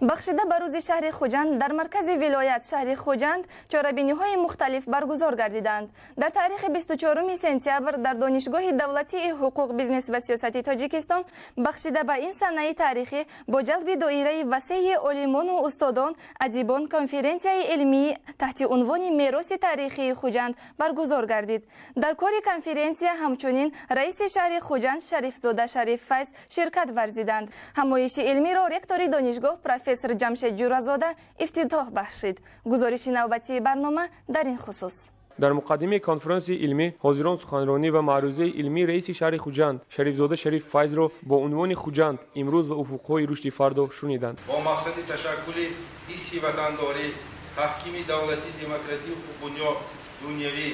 Бахшида ба рӯзи шаҳри Хуҷанд дар маркази вилоят, шаҳри Хуҷанд, чорабиниҳои мухталиф баргузор гардиданд. Дар таърихи 24 сентябр дар Донишгоҳи давлатии ҳуқуқ, бизнес ва сиёсати Тоҷикистон бахшида ба ин санаи таърихӣ бо ҷалби доираи васеи олимону устодон, адибон конференсияи илмӣ таҳти унвони «Мероси таърихии Хуҷанд» баргузор гардид. Дар кори конференсия ҳамчунин раиси шаҳри Хуҷанд Шарифзода Шариф Файз ширкат варзиданд. Ҳамоиши илмиро ректори донишгоҳ профессор Ҷамшед Ҷӯразода ифтитоҳ бахшид. Гузориши навбатии барнома дар ин хусус. Дар муқаддимаи конфронси илмӣ ҳозирон суханронӣ ва маърузаи илмии раиси шаҳри Хуҷанд Шарифзода Шариф Файзро бо унвони «Хуҷанд: имрӯз ва уфуқҳои рушди фардо» шуниданд. Бо мақсади ташаккули ҳисси ватандорӣ, таҳкими давлати демократию ҳуқуқбунёд дунявӣ,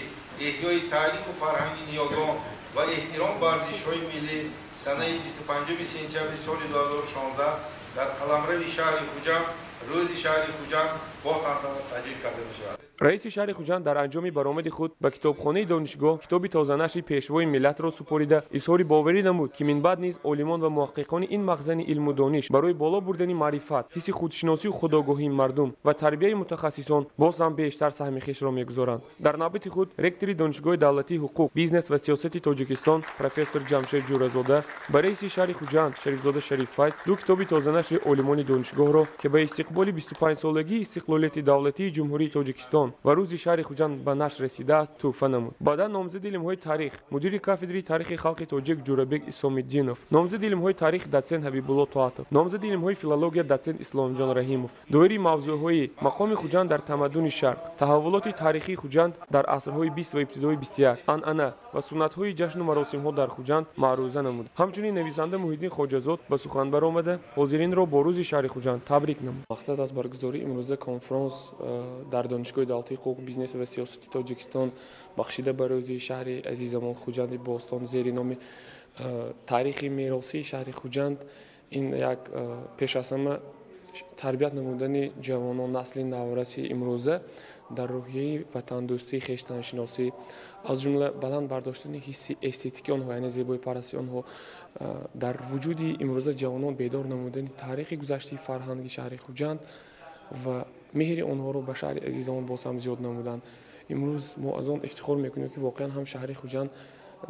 эҳёи таъриху фарҳанги ниёгон ва эҳтиром ба арзишҳои миллӣ, санаи 25 сентябри соли 2016 дар қаламрави шаҳри Хуҷанд Рӯзи шаҳри Хуҷанд бо тантана таҷлил карда мешавад. Раиси шаҳри Хуҷанд дар анҷоми баромади худ ба китобхонаи донишгоҳ китоби тозанашри Пешвои миллатро супорида, изҳори боварӣ намуд, ки минбаъд низ олимон ва муҳаққиқони ин махзани илму дониш барои боло бурдани маърифат, ҳисси худшиносию худогоҳии мардум ва тарбияи мутахассисон боз ҳам бештар саҳми хешро мегузоранд. Дар навбати худ ректори Донишгоҳи давлатии ҳуқуқ, бизнес ва сиёсати Тоҷикистон профессор Ҷамшед Ҷӯразода ба раиси шаҳри Хуҷанд Шарифзода Шариф Файз ду китоби тозанашри олимони донишгоҳро, ки ба истиқболи 25-солагии истиқлолияти давлатии Ҷумҳурии Тоҷикистон ва Рӯзи шаҳри Хуҷанд ба нашр расидааст, тӯҳфа намуд. Баъдан номзади илмҳои таърих, мудири кафедраи тарихи халқи тоҷик Ҷӯрабек Исомиддинов, номзади илмҳои таърих дотсент Ҳабибулло Тоатов, номзади илмҳои филология дотсент Исломҷон Раҳимов доири мавзӯъҳои «Мақоми Хуҷанд дар тамаддуни Шарқ», «Таҳаввулоти таърихии Хуҷанд дар асрҳои 20 ва ибтидои 21», «Анъана ва суннатҳои ҷашну маросимҳо дар Хуҷанд» маъруза намуд. Ҳамчунин нависанда Муҳиддин Хоҷазод ба сухан баромада, ҳозиринро бо Рӯзи шаҳри Хуҷанд табрик намуд. Мақсад аз баргузории имрӯза конфронс дар Донишгоҳи давлатии ҳуқуқ, бизнес ва сиёсати Тоҷикистон бахшида ба Рӯзи шаҳри азизамон Хуҷанди бостон зери номи «Таърихи меросии шаҳри Хуҷанд» ин як пеш аз ҳама тарбият намудани ҷавонон, насли навраси имрӯза дар рӯҳияи ватандӯстӣ, хештаншиносӣ, аз ҷумла баланд бардоштани ҳисси эстетикии онҳо, яъне зебоипарастии онҳо, дар вуҷуди имрӯза ҷавонон бедор намудани таърихи гузаштаи фарҳанги шаҳри Хуҷанд ва меҳри онҳоро ба шаҳри азизамон боз ҳам зиёд намудан. Имрӯз мо аз он ифтихор мекунем, ки воқеан ҳам шаҳри Хуҷанд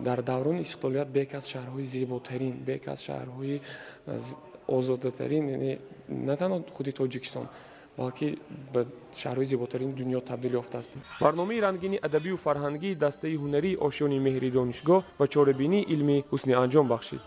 дар даврони истиқлолият яке аз шаҳрҳои зеботарин, яке аз шаҳрҳои озодатарин, яъне на танҳо худи Тоҷикистон, балки ба шаҳрҳои зеботарини дунё табдил ёфтааст. Барномаи рангини адабию фарҳангии дастаи ҳунарии «Ошёни меҳри» донишгоҳ ва чорабинии илмӣ ҳусни анҷом бахшид.